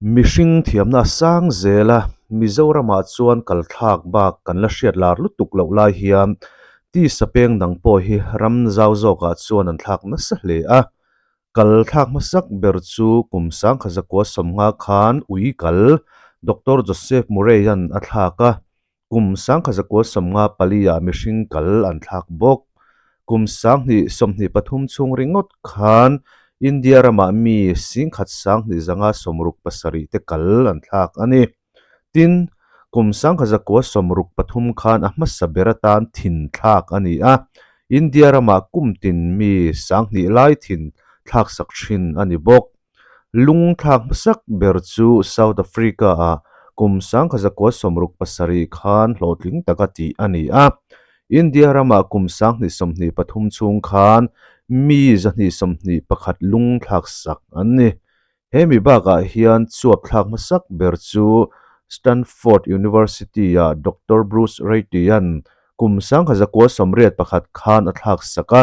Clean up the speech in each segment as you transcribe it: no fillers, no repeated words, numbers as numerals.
Mihring thiamna a sang zel a, Mizoramah chuan kal thlak bak kan la hriat lar lutuk loh lai hian tisa peng dang pawh hi ram zau zawkah chuan an thlak nasa hle a. Kal thlak hmasak ber chu kum sangkha zakua sawmnga khan ui kal Doctor Joseph Murray-a'n a thlak a, Kum sangkha zakua sawmnga pali-ah mihring kal an thlak bawk. Kum sanghnih 23 chhung ringawt khan India ramah mi singkhat sanghnih zanga 67 te kal an thlak a ni. Tin, kum sangkha zakua 63 khan a hmasa ber atan thin thlak a ni a, India ramah kum tin mi sanghnih lai thin thlaksak thin a ni bawk. Lung thlak hmasak ber chu South Africa-ah kum 1967 khan hlawhtling taka tih a ni a. India ramah kum 2023 chhung khan mi 221 lung thlaksak an ni. He mi bakah hian chuap thlak hmasak ber chu Stanford University-ah Doctor Bruce Reitty-a'n kum 1981 khan a thlaksak a.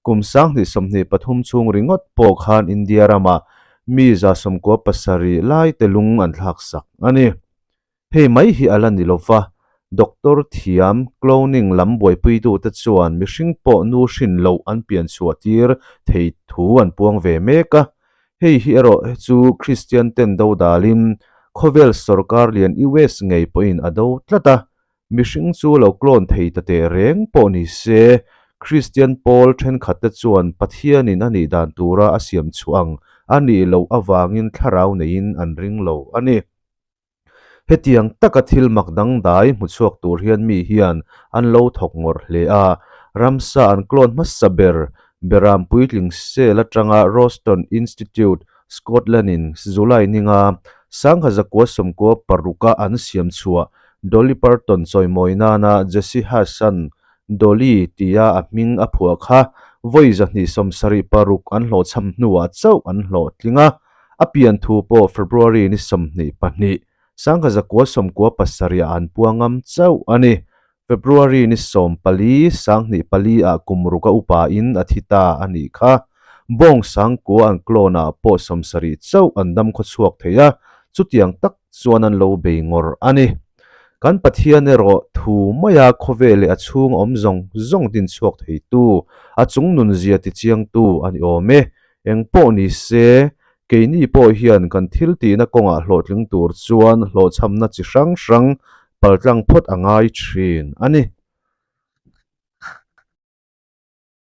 Kum 2023 chhung ringawt pawh khan India ramah mi 97 lai te lung an thlaksak a ni. Hei mai hi a la ni lo va, doctor thiam cloning lam buaipuitute chuan mihring pawh nu hrin loh an pian chhuah tir thei thu an puang ve mek a. Hei hi erawh chu Kristian ten do dalin khawvel sorkar lian US ngei pawhin a do tlat a, Mihring chu lo clone thei ta teh reng pawh ni se, Kristian pawl thenkhatte chuan Pathianin a nih dan tura a siam chhuah ang a nih loh avangin thlarau neiin an ring lo a ni. Hetiang taka thil mak dangdai hmu chhuak tur hian mi hian an lo thawk ngawrh hle a, ramsa an clone hmasa ber Beram puitling sel atanga Rosston Institute, Scotland-in July ninga 1996-a an siam chhuah Dolly Parton chawimawi nana Jesse Hass-a'n Dolly tia a hming a phuah kha vawi 276 an hlawhchham hnuah chauh an hlawhtling a. A pian thu pawh February ni 22, 1997 ah an puang ngam chauh a ni. February ni 14, 2004 ah kum ruk a upa in a thi ta a nih kha. Bawng sangkua an clone ah pawh 70 chauh an dam khaw chhuak thei a, chutiang tak chuan an lo bei ngawrh a ni. Kan Pathian erawh thu maia khawvel leh a chhung awm zawng zawng din chhuak theitu, a chung nunzia tichiangtu a ni awm e. Eng pawh ni se, keini pawh hian kan thil tihna kawngah hlawhtling tur chuan hlawhchhamna chi hrang hrang paltlang phawt a ngai thin a ni.